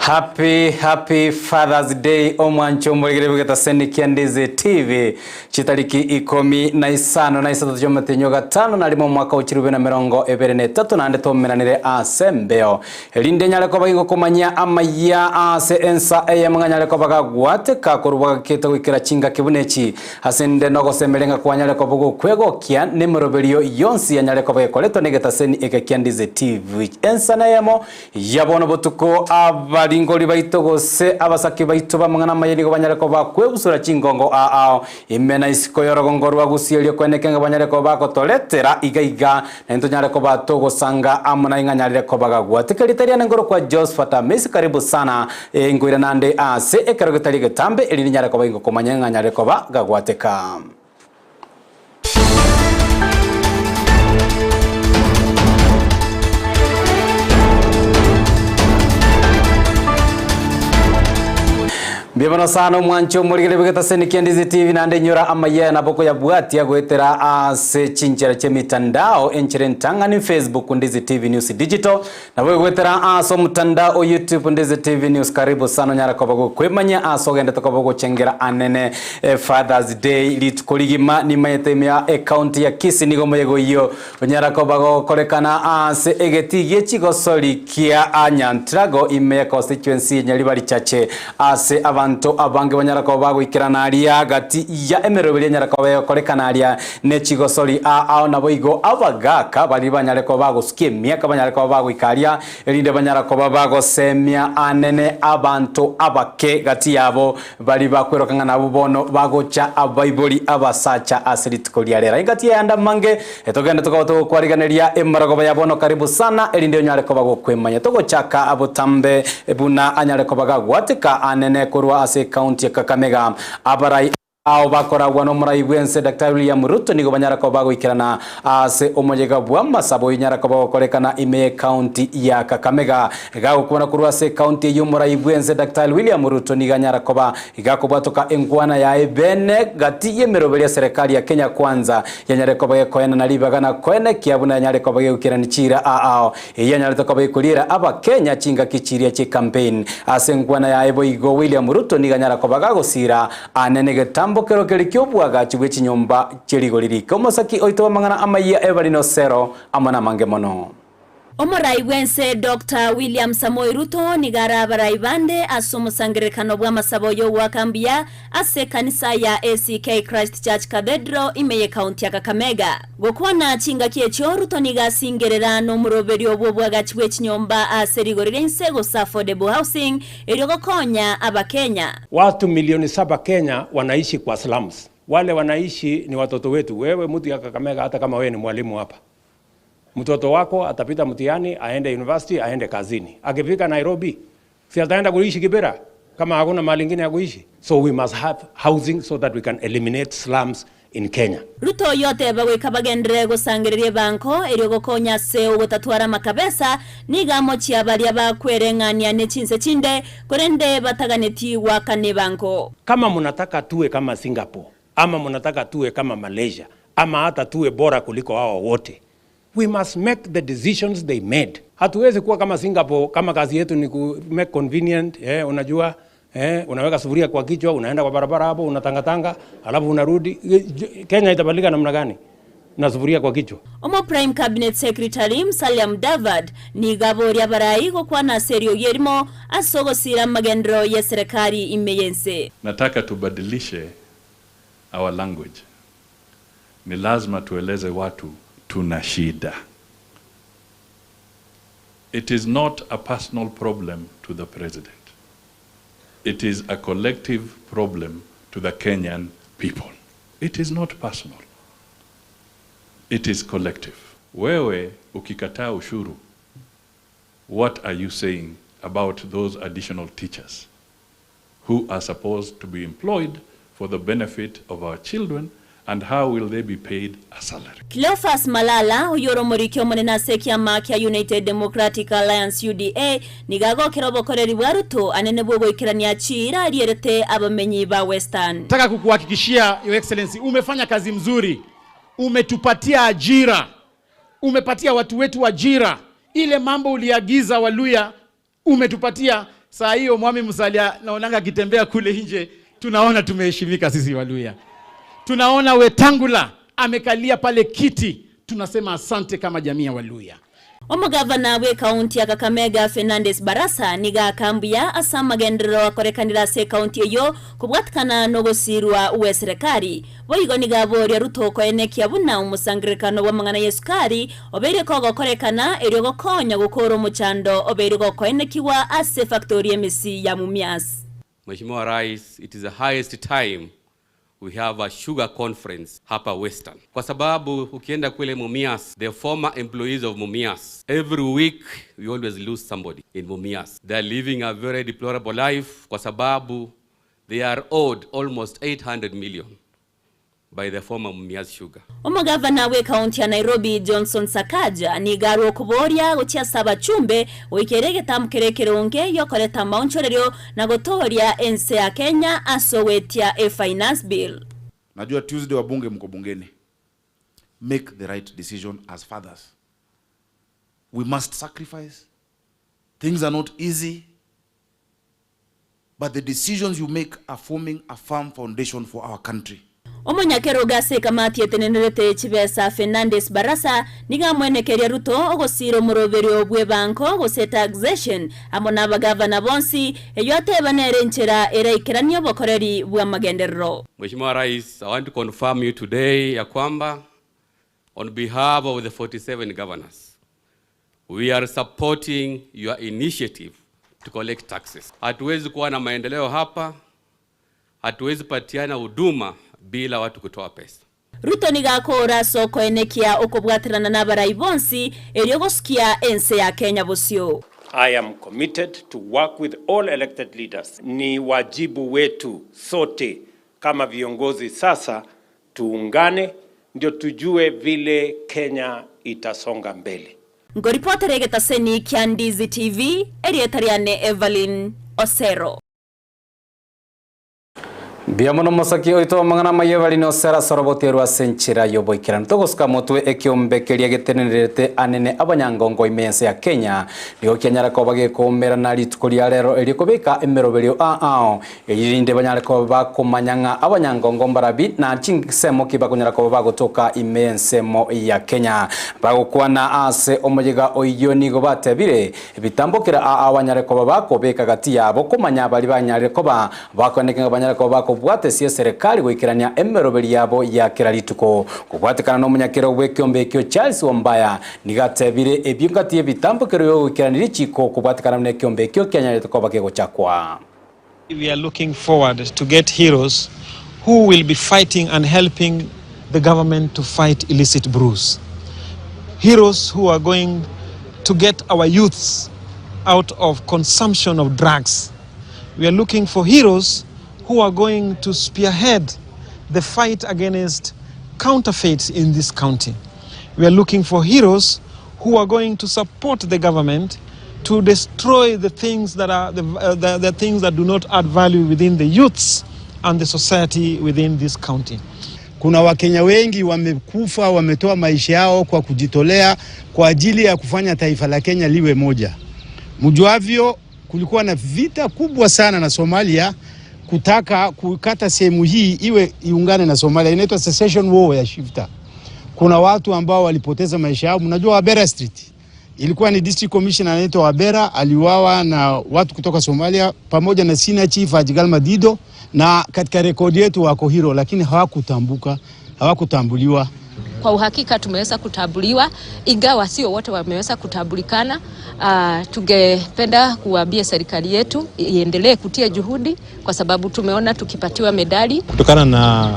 Happy happy Father's Day omwancho omoregere bw'egetaseni kia Ndizi TV chitariki ikomi na isano na isato chi'omotenyi o gatano na rimo omwaka o chirube na emerongo ebere na etato naende tomeranire ase embeo erinde nyare koba gigokomanyia amayia ase ensa eyemo ng'a nyare koba gagwateka korwa bwagakete goikera chingaki buna echi Ase 'nde nogosemeria ng'a kwanyare koba ogokwegokia nemeroberio yonsi yanyare koba gekoretwa negetaseni eke kia Ndizi TV. Ensana eyemo ya bono botuko abaringori baito gose abasaki baito b'amang'ana amaya nigo banyare koba bakwebusura chingongo aa ao ime na isiko y'orogongo rwa Gusii erio kweneke ng'a banyare koba bagotoretera iga iga naintwe tonyare koba togosanga amo naye ng'a nyarire koba gagwateka erieta riane nkorokwa Josphat Amisi karibu sana Ee, nkoirana nde aase ekero getari egetambe, erinde nyare koba ingokomanya ng'a nyare koba gagwateka. Mbuya mono sana omwancho omorigereria bw'egetaseni kia Ndizi TV naende inyora amayia nabo okoyabwatia goetera ase chinchera chi'emitandao enchera entang'ani Facebook Ndizi TV News Digital Nabo egwetera ase omotandao o YouTube Ndizi TV News karibu sana onyare koba gokwemanyia ase ogendete koba ogochengera anene Father's Day rituko rigima nimanyete ime ya ecounty ya Kisii nigo omoyega oyio onyara koba gokorekana ase egetii gie chigosori kia Nyantrago ime ya constituency ya Nyaribari Chache ase abanto abange banyara koba bagoikerana aria gati ya emeroberi enyara koba egokorekana aria ne chigosori aa ao naboigo abagaaka baria banyare koba bagosukia emiaka banyare koba bagoika aria, erinde banyara koba bagosemia anene abanto abake gati yabo baria bakweroka ng'a nabwo bono bagocha abaibori abasacha ase rituko ria rero. Engaki y'ayande amange togende tokoba togokwariganeria emarogoba ya bono karibu sana erinde onyare koba gokwemanya. Togochaka botambe buna anyare koba gagwateka anene korwa ase ecounty ya Kakamega. Abarai. Ao bakoragwa nomorai bw'ense Daktari William Ruto nigo banyara koba bagoikerana ase omoyega bw'amasabo oyio onyara koba ogokorekana ime y'ecounty ya Kakamega. Gagokwana korwa ase ecounty eyio omorai bw'ense Daktari William Ruto nigo anyara koba gakobwatoka enkwana yaye bene gati y'emeroberi ya serikali ya Kenya Kwanza yanyare koba gekoenana ribaga na koenekia buna yanyare koba gegoikerani chiira ao Eyio yanyarete koba ekoriera Abakenya chingaki chiria chie campaign. Ase enkwana yaye boigo William Ruto nigo anyara koba gagosira ane negetambo kero keria ki'oboagachi bwe chinyomba chie rigori rike. Omosaki oito bw'amang'ana amayia Evelyn Osero amo namange mono. Omorai bw'ense Doctor William Samoei Ruto nigo are abarai bande ase omosangererekano bw'amasabo y'ogoaka mbuya ase ekanisa ya ACK Christ Church Cathedral ime y'ecounty ya Kakamega. Gokwana chingaki echio, Ruto nigo asingerera nomoroberio bw'oboagachi bwe chinyomba ase rigori ria inse gose affordable housing erio gokonya Abakenya. Watu milioni saba Kenya wanaishi kwa slums. Wale wanaishi ni watoto wetu. Wewe mtu ya Kakamega hata kama wewe ni mwalimu hapa. Mtoto wako atapita mtihani, aende university, aende kazini. Akifika Nairobi, si ataenda kuishi Kibera kama hakuna mahali ingine ya kuishi. So we must have housing so that we can eliminate slums in Kenya. Ruto oyio oteba goika bagenderere gosangereria ebango erio gokonya ase ogotatwara amakabesa, nigo amochia baria bakwereng'ania ne chinse chinde, korende bataganeti goakana ebango. Kama munataka tuwe kama Singapore ama munataka tuwe kama Malaysia ama hata tuwe bora kuliko hawa wote we must make the decisions they made. Hatuwezi kuwa kama Singapore kama kazi yetu ni ku make convenient eh, unajua eh, unaweka sufuria kwa kichwa unaenda kwa barabara hapo unatangatanga alafu unarudi. Kenya itabadilika namna gani na sufuria kwa kichwa? Omo Prime Cabinet Secretary Musalia Mudavadi nigo aboria abarai gokwana ase eriogi erimo ase ogosiira amagenderero y'eserekari ime y'ense. Nataka tubadilishe our language. Ni lazima tueleze watu tuna shida. It is not a personal problem to the president. It is a collective problem to the Kenyan people. It is not personal. It is collective. Wewe ukikataa ushuru, what are you saying about those additional teachers who are supposed to be employed for the benefit of our children and how will they be paid a salary? Cleophas Malala, oyio ore omoriki omonene ase ekiama kia United Democratic Alliance, UDA, nigo agokera obokoreri bwa Ruto anene bw'ogoikerania chiira arierete abamenyi ba Western. Nataka kukuhakikishia Your Excellency, umefanya kazi mzuri, umetupatia ajira, umepatia watu wetu ajira. Ile mambo uliagiza Waluya umetupatia. Saa hiyo Mwami Musalia naonanga akitembea kule nje, tunaona tumeheshimika sisi Waluya. Tunaona Wetangula amekalia pale kiti, tunasema asante kama jamii ya Waluya. Omogavana bw'ekaunti ya Kakamega Fernandes Barasa nigo aka mbuya ase amagenderero akorekanire ase ekaunti eyio kobwatikana nogosiirwa gwe serikali. Boigo nigo aboria Ruto koenekia buna omosangererekano bw'amang'ana y'esukari obeire kogokorekana erio gokonya gokoora omochando obeire gokoenekigwa ase efactori y'emesi ya Mumias. Mheshimiwa Rais, it is the highest time we have a sugar conference hapa Western, kwa sababu ukienda kule Mumias, the former employees of Mumias, every week we always lose somebody in Mumias. They are living a very deplorable life kwa sababu they are owed almost 800 million by the former Mumias Sugar. Omogavana bw'ekaunti ya Nairobi Johnson Sakaja nigo arwe okoboria gochia ase abachumbe goikera egetambo keria ekeronge giokoreta amaonchorerio na gotoria ense ya Kenya ase ogoetia e Finance Bill. Najua Tuesday wabunge mko bungeni. Make the right decision as fathers. We must sacrifice. Things are not easy. But the decisions you make are forming a firm foundation for our country. Omonyakerogo ase ekamati etenenerete chibesa Fernandes Barasa nigo amwenekeria Ruto ogosiira omoroberio bw'ebango gose taxation amo nabagavana bonsi eyio ateba nere enchera eraikeranie obokoreri bw'amagenderero. Mheshimiwa Rais, I want to confirm you today ya kwamba on behalf of the 47 governors, we are supporting your initiative to collect taxes. Hatuwezi kuwa na maendeleo hapa, hatuwezi patiana huduma bila watu kutoa pesa. Ruto nigo akora ase okoenekia okobwaterana nabarai bonsi erio gosukia ense ya Kenya bosio. I am committed to work with all elected leaders. Ni wajibu wetu sote kama viongozi sasa tuungane ndio tujue vile Kenya itasonga mbele. Ngoripotera egetaseni kia Ndizi TV, erieta riane Evelyn Osero. Mbuya mono mosaki oito amang'ana amaya Evelyn Osero ase oroboterwa ase enchera y'oboikeranu. Togosuka motwe ekiombe keria getenenerete anene abanyangongo ime ense ya Kenya nigo kianyara koba gekoumerana rituko ria rero erio kobeka emeroberio ao erinde banyare koba bakomanya ng'a abanyangongo mbarabi na chinsemo ki bakonyara koba bagotoka ime ensemo ya Kenya. Bagokwana ase omoyega oyio nigo batebire ebitambokera ao banyare koba bakobeka gati yabo komanya bari banyarire koba bakoneka ng'a banyare koba bakobwata ase eserikali goikerania emeroberi yabo ya kera rituko. Kobwatekana na omonyakero bw'ekiombe ekio Charles Wambaya nigo atebire ebio ngati ebitambokero byogoikerania richiko kobwatekana na ekiombe ekio kianyarete koba kegochakwa. We are looking forward to get heroes who will be fighting and helping the government to fight illicit brews. Heroes who are going to get our youths out of consumption of drugs. We are looking for heroes who are going to spearhead the fight against counterfeits in this county. We are looking for heroes who are going to support the government to destroy the things that are the things that do not add value within the youths and the society within this county. Kuna Wakenya wengi wamekufa, wametoa maisha yao kwa kujitolea kwa ajili ya kufanya taifa la Kenya liwe moja. Mjuavyo, kulikuwa na vita kubwa sana na Somalia kutaka kukata sehemu hii iwe iungane na Somalia, inaitwa secession war ya Shifta. Kuna watu ambao walipoteza maisha yao. Mnajua Wabera Street ilikuwa ni district commissioner anaitwa Wabera, aliuawa na watu kutoka Somalia pamoja na senior chief Ajigal Madido, na katika rekodi yetu wako hero, lakini hawakutambuka, hawakutambuliwa. Kwa uhakika tumeweza kutambuliwa, ingawa sio wote wameweza kutambulikana. Tungependa kuambia serikali yetu iendelee kutia juhudi, kwa sababu tumeona tukipatiwa medali. Kutokana na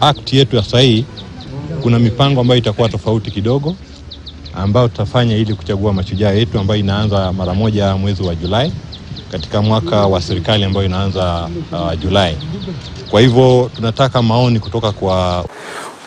act yetu ya sahihi, kuna mipango ambayo itakuwa tofauti kidogo ambayo tutafanya ili kuchagua mashujaa yetu ambayo inaanza mara moja mwezi wa Julai katika mwaka wa serikali ambayo inaanza Julai. Kwa hivyo tunataka maoni kutoka kwa.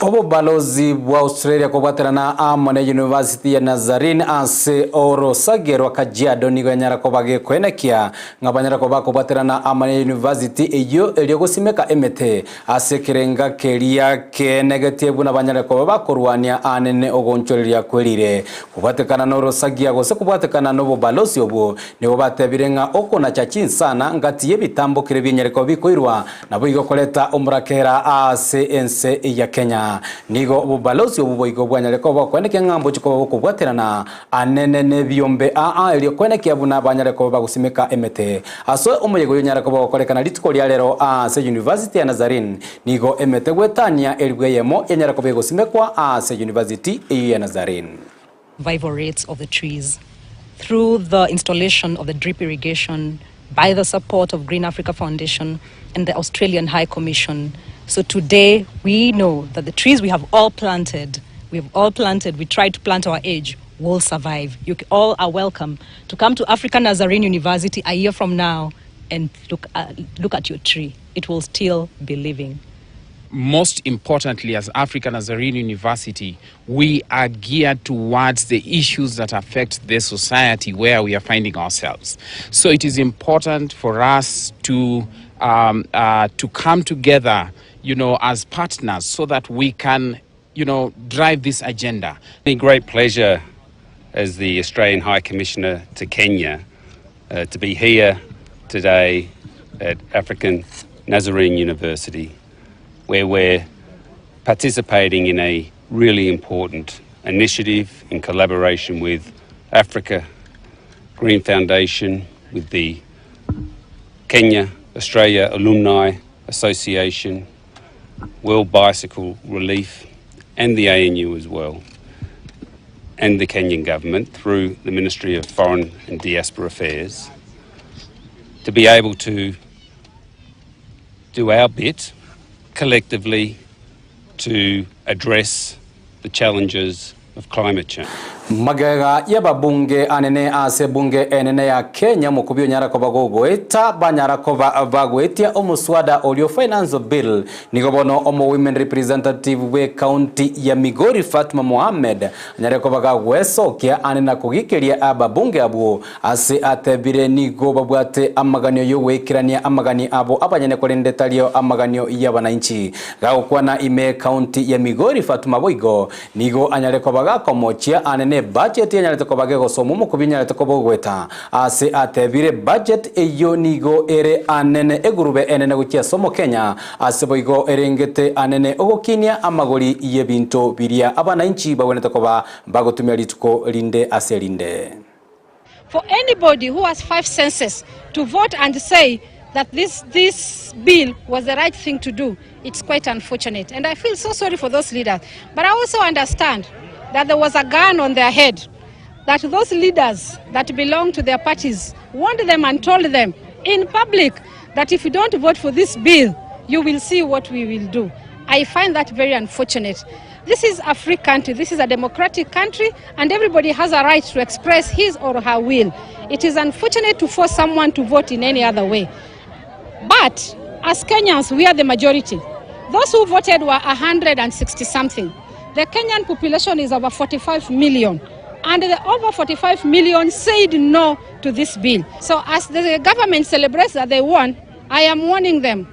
Obobalozi bwa Australia kobwaterana amo ne University ya Nazarene ase orosage rwa Kajiado nigo yanyara koba gekoenekia ng'a banyare koba kobwaterana amo ne university eyio erio gosimeka emete ase ekerenga keria keenegetie buna banyare koba bakorwania anene ogoonchoreria kwerire kobwatekana norosagia gose kobwatekana nobobalozi obwo nigo batebire ng'a okonacha chinsana ngati y'ebitambo keria binyare koba bikoirwa Naboigo koreta omorakera ase ense ya Kenya. Nigo obobalozi obo boigo bwanyare koba okoenekia ng'a mbochie koba bokobwaterana anene nebiombe aa erio koenekia buna banyare koba bagosimeka emete. Ase omoyega oyio onyare koba ogokorekana rituko ria rero ase University ya Nazarene nigo emete gwetania elifu eyemo yanyare koba egosimekwa ase University eyio ya Nazarene. Survival rates of the trees through the installation of the drip irrigation by the support of Green Africa Foundation and the Australian High Commission. So today we know that the trees we have all planted, we have all planted, we tried to plant our age, will survive. You all are welcome to come to African Nazarene University a year from now and look, uh, look at your tree. It will still be living. Most importantly, as Africa Nazarene University, we are geared towards the issues that affect the society where we are finding ourselves. So it is important for us to, um, uh, to come together, you know, as partners so that we can, you know, drive this agenda. A great pleasure as the Australian High Commissioner to Kenya uh, to be here today at African Nazarene University, where we're participating in a really important initiative in collaboration with Africa Green Foundation, with the Kenya Australia Alumni Association, World Bicycle Relief, and the ANU as well, and the Kenyan government through the Ministry of Foreign and Diaspora Affairs, to be able to do our bit collectively to address the challenges of climate change. Magega y'ababunge anene ase ebunge enene ya Kenya omokubio onyara koba gogoeta banyara koba bagoetia omoswada oria o Finance Bill nigo bono omo Women Representative bwe county ya Migori Fatma Mohamed anyare koba gagwesokia ane na kogikeria ababunge abwo Ase atebire, Nigo babwate amaganio y'ogoikerania amaganio abo abanyene korende tario amaganio y'abanainchi. Gagokwana ime ekaunti ya Migori Fatuma boigo nigo anyare koba gakomochia ane ne budget enyarete koba gegosomwa omokubi enyarete koba ogoeta. Ase atebire budget eyio nigo ere anene egurube enene gochia ase omokenya ase boigo erengete anene ogokinia amagori y'ebinto biria abanainchi bagwenerete koba bagotumia rituko rinde ase rinde. For anybody who has five senses to vote and say that this, this bill was the right thing to do, it's quite unfortunate. And I feel so sorry for those leaders. But I also understand that there was a gun on their head, that those leaders that belong to their parties warned them and told them in public that if you don't vote for this bill, you will see what we will do. I find that very unfortunate. This is a free country, this is a democratic country, and everybody has a right to express his or her will. It is unfortunate to force someone to vote in any other way. But as Kenyans, we are the majority. Those who voted were 160 something. The Kenyan population is over 45 million. And the over 45 million said no to this bill. So as the government celebrates that they won, I am warning them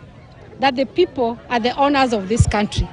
that the people are the owners of this country.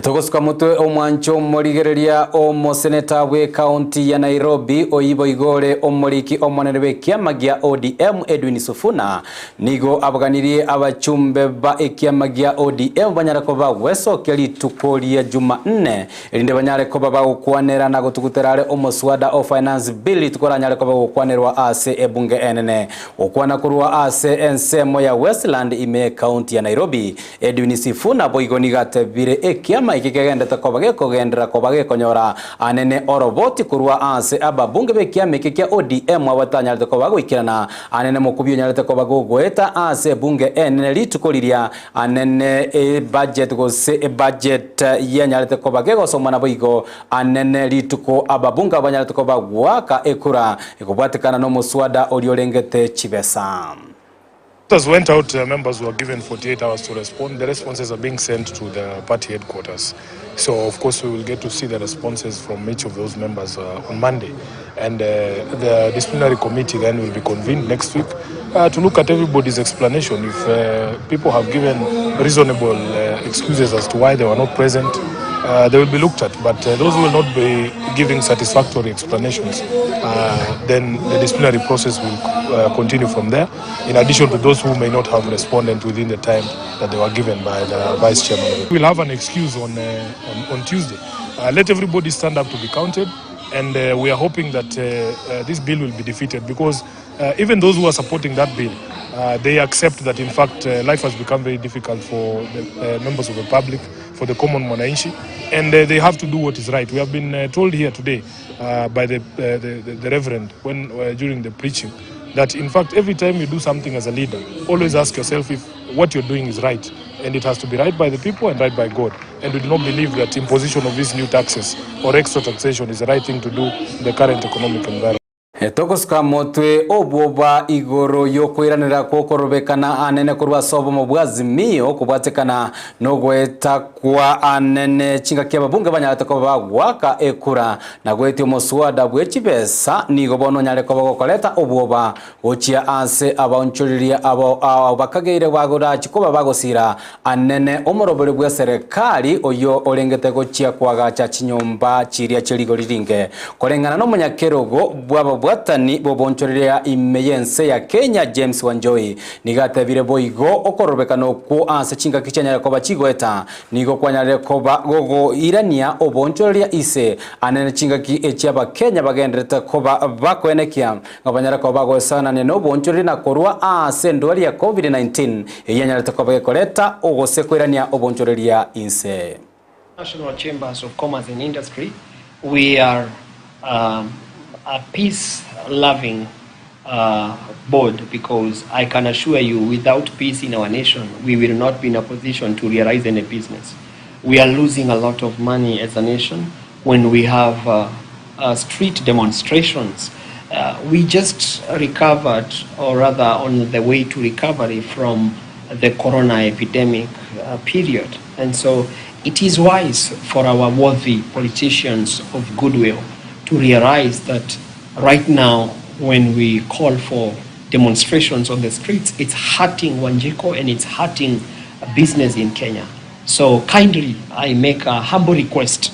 Togosuka motwe omwancho omorigereria omoseneta bw'ekaunti ya Nairobi oyio igo ore omoriki omonene bw'ekiama gia ODM Edwin Sifuna nigo abaganirie abachumbe ba ekiama gia ODM banyare koba gwesokia rituko ria Jumanne erinde banyare koba bagokwanera na gotugutera are omoswada o Finance Bill rituko oranyare koba gokwanerwa ase ebunge enene. Gokwana korwa ase ensemo ya Westland ime y'Ekaunti ya Nairobi, Edwin Sifuna boigo nigo atebire ekiama eke kegendete koba gekogenderera koba gekonyora anene oroboti korwa ase ababunge b'ekiama eke kia ODM abatanyarete koba goikerana anene mokubio onyarete koba gogoeta ase ebunge enene rituko riria anene ebudget gose ebudget yanyarete koba gegosomwa naboigo anene rituko ababunge abo banyarete koba goaka ekura ekobwatekana nomoswada oria orengete chibesa. Letters went out, uh, members were given 48 hours to respond. The responses are being sent to the party headquarters. So, of course, we will get to see the responses from each of those members uh, on Monday. And uh, the disciplinary committee then will be convened next week uh, to look at everybody's explanation. If uh, people have given reasonable uh, excuses as to why they were not present, uh, they will be looked at. But uh, those who will not be giving satisfactory explanations, uh, then the disciplinary process will uh, continue from there, in addition to those who may not have responded within the time that they were given by the vice chairman. We'll have an excuse on, uh, on, on Tuesday. Uh, let everybody stand up to be counted. And uh, we are hoping that uh, uh, this bill will be defeated because uh, even those who are supporting that bill, uh, they accept that in fact uh, life has become very difficult for the uh, members of the public, for the common mwananchi, and uh, they have to do what is right. We have been uh, told here today uh, by the, uh, the, the, the Reverend when, uh, during the preaching that in fact every time you do something as a leader, always ask yourself if what you're doing is right. And it has to be right by the people and right by God. And we do not believe that imposition of these new taxes or extra taxation is the right thing to do in the current economic environment. Togosuka motwe obwoba igoro y'okoiranera kw'okorobekana anene korwa ase obomo bwa Azimio kobwatekana nogoeta kwa anene chingaki ababunge banyarete koba bagoaka ekura na goetia omoswada bwe chibesa nigo bono onyare koba gokoreta obwoba gochia ase abaonchoreria abo abo bakageire bagorachi koba bagosira anene omorobori bwa serikali oyo orengete gochia kwagacha chinyomba chiria chirigori ringe koreng'ana na omonyakerogo bw'ababwatani bobonchoreria ime y'ense ya Kenya James Wanjohi nigatebire boigo okorobekana okwo ase chingaki chianyare koba chigoeta nigo kwanyarire koba gogoirania obonchoreria ise anene chingaki echi abakenya bagenderete koba bakoenekia ng'a banyare koba bagoesanania na obonchoreria na korwa ase endwari ya COVID-19 eyanyarete koba gekoreta ogose koirania obonchoreria inse. National Chambers of Commerce and Industry, we are a peace-loving board because I can assure you without peace in our nation, we will not be in a position to realize any business. We are losing a lot of money as a nation when we have street demonstrations. We just recovered, or rather on the way to recovery from the corona epidemic period. And so it is wise for our worthy politicians of goodwill to realize that right now when we call for demonstrations on the streets, it's hurting Wanjiko and it's hurting business in Kenya. So kindly, I make a humble request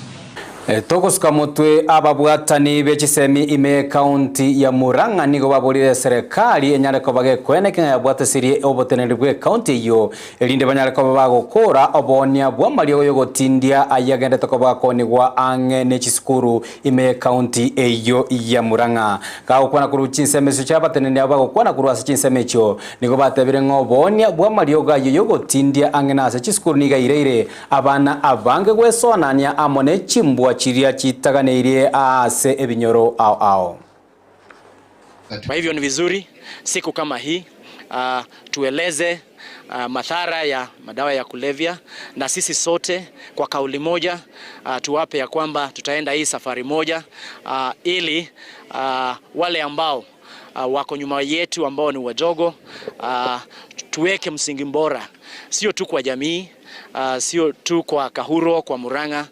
Togosuka motwe ababwatani bechisemi ime county ya Murang'a nigo baborire serikali enyare koba gekweneke ng'a yabwatesirie oboteneneri bwa county eyo erinde banyare koba bagokora obonia bwa mariogo yogotindia ayagendete koba gakonigwa ang'e ne chisukuru ime county eyo ya Murang'a gagokwana korwa chinsemo ecio chia abateneneri abo bagokwana korwa ase chinsemo echio nigo batebire ng'a obonia bwa mariogo ayo yogotindia ang'e na ase chisukuru niga ireire abana abange gwesonania amo ne chimbwa chiria chitaganeirie ase ebinyoro ao ao. Kwa hivyo ni vizuri siku kama hii tueleze madhara ya madawa ya kulevya, na sisi sote kwa kauli moja tuwape ya kwamba tutaenda hii safari moja ili wale ambao wako nyuma yetu ambao ni wadogo tuweke msingi bora, sio tu kwa jamii, sio tu kwa Kahuro, kwa Murang'a,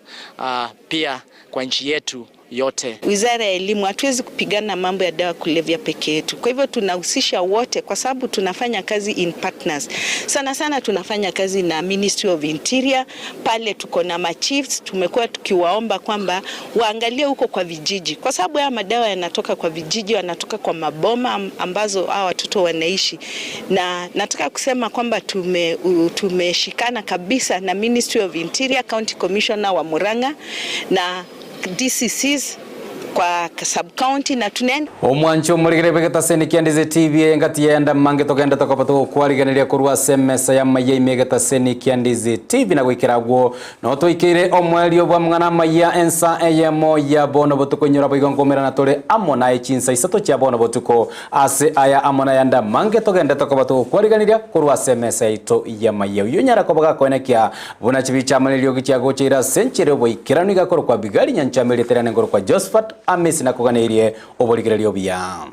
pia kwa nchi yetu yote. Wizara ya Elimu hatuwezi kupigana mambo ya dawa kulevya peke yetu. Kwa hivyo tunahusisha wote kwa sababu tunafanya kazi in partners. Sana sana tunafanya kazi na Ministry of Interior, pale tuko na machiefs, tumekuwa tukiwaomba kwamba waangalie huko kwa vijiji. Kwa sababu haya madawa yanatoka kwa vijiji, yanatoka kwa maboma ambazo hawa watoto wanaishi. Na nataka kusema kwamba tumeshikana kabisa na Ministry of Interior, County Commissioner wa Murang'a na DCCs kwa sub county na tunaenda Omwancho omorigere begetaseni kia Ndizi TV engati yenda mange togenda tokoba togokwarigeneria korwa ase emesa ya maiya ime egetaseni kia Ndizi TV na goikera agwo no toikeire omwerio bwa mng'ana amaiya ensa eyemo ya bono botuko inyora boigo nkomerana tore amo naye chinsa isato chia bono botuko ase aya amo nayanda mange togenda tokoba togokwarigeneria korwa ase emesa yaito ya maiya oyo nyara koba gakoenekia buna chibichamanerio gichiagocheire ase enchere oboikeranu igakoro kwa Bigari Nyanchameria terane ngoro kwa Josephat Amesi nakoganeirie oborigererio buya.